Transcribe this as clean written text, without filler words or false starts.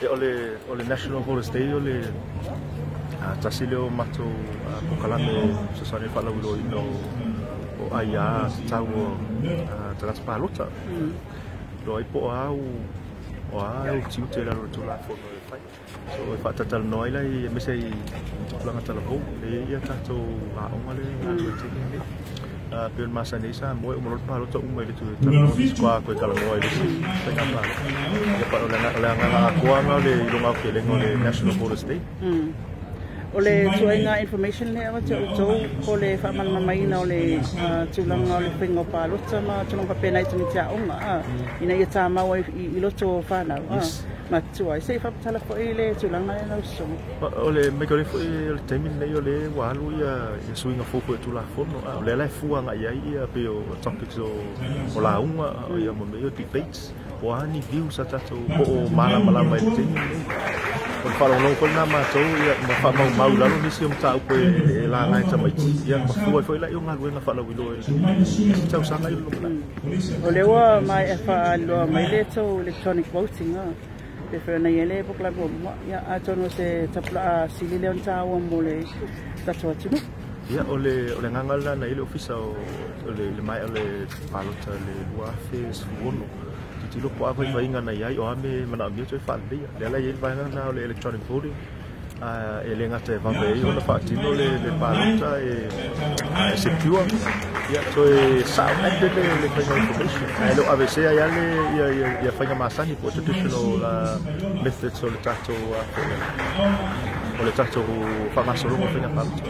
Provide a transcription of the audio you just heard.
Ia, o le National Voters Day o le tasi lea o matou polokalame fesoasoani i le faalauiloaina o aia tatau o tagata palota. Iloa ai po o a o a ou tiute i lalo o le Tulafono e fai. So e faatatalanoa ai la aemaise i tupulaga talavou e i ai ia tatou aoga lea e galulue i le taimi lenei. Pei o le masani ai Samoa, e uma loa le palota uma i le talanoa faatoa toe talanoa i le isi faiga palota. Ia, pa o le agaga atoa lena o le iloga aotelega o le National Voters Day. O le ituaiga information lea avatu e outou po le faamalamalamaina o le tulaga o le faiga o palota ma tulaga faapena i tamaiti aoga ina ia tamau ai i loto o fanau matutua ai. Se i faapatala foi le tulaga lea lau sosoga. O le mai foi o le taimi lenei o lea ua alu ia suiga fou foi o Tulafono, o lea la e fua agai ai ia pei o topics o lauga ia ma mea o debates, po o a ni views a tatou po o malamalama i le taimi lenei. O le faalogologo foi lena a matou ia ma faamaumau i lalo nisi o mataupu e laga e tamaiti ia ma fua ai foi laia o galuega faalauiloa i isi tausaga i le lumanai. O lea ua maea faailoa mai le tou electronic voting pe foi ona i ai le polokalame muamua. Ia, atonu o se tapulaa sili lea ona taua mo le tatou atunuu. Ia, o le agaga lena na i ai le ofisa o le maea o le palota le 2016, tilotilo po o a vaivaiga na i ai, o a mea e manaomia toe faaleleia. Lea la e i ai le vaega lena o le electronic voting, e le gata e vave ai ona faatino le palota, e secure, ia toe sao accurate le faiga o information, ae le o aveesea ai le ia faiga masani po o traditional methods o le tatou faagasologa o faiga palota.